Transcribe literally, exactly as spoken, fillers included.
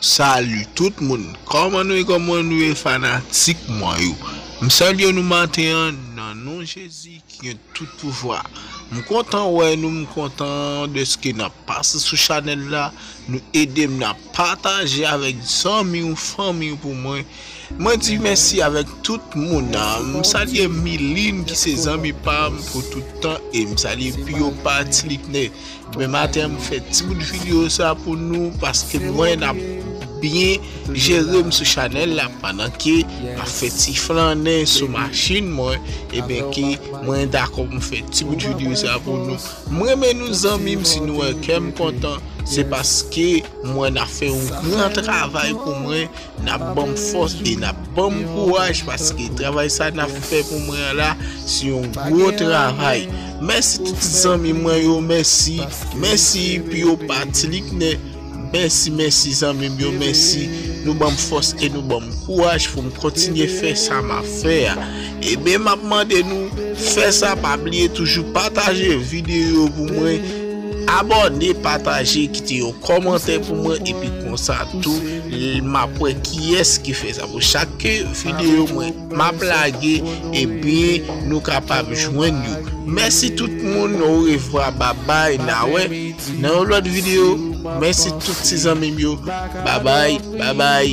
Salut tout moun, kòman nou ye, kòman nou ye fanatik mwen yo? M salye nou maten an nan non Jezi ki gen tout pouvwa. M kontan wè nou, m kontan dèske n ap pase sou chanèl la, nou ede m, n ap pataje avèk zanmi w, fanmi w pou mwen. Mwen di mèsi avèk tout moun. M salye Miline ki se zanmi pa m pou tout tan e m salye Piyo Patiliknè. Men maten an m fè ti bout videyo sa pou nou paske m wè n ap byen jere m sou chanèl la pandan ke m ap fè ti flannen sou machin mwen, ebyen ke mwen dakò pou m fè ti bout videyo sa pou nou. M renmen nou zanmi m, si nou wè kè m kontan, se paske m wè n ap fè yon gran travay pou mwen, n ap ban m fòs e n ap ban m kouraj paske travay sa n ap fè pou mwen an la, se yon gwo travay. Mèsi tout zanmi mwen yo, mèsi, mèsi Piyo Patiliknè, mèsi, mèsi zanmi m yo, mèsi. Nou ban m fòs e nou ban m kouraj pou m kontinye fè sa m ap fè a. Ebyen, m ap mande nou fè sa, pa bliye toujou pataje videyo pou mwen, abòne, pataje, kite yon kòmantè pou mwen, epi konsa tou, m ap wè kiyès ki fè sa. Pou chak videyo mwen m ap lage, ebyen, nou kapab jwenn yo. Mèsi tout moun, orevwa, babay, n a wè nan yon lòt videyo. Mèsi tout ti zanmi m yo, babay, babay.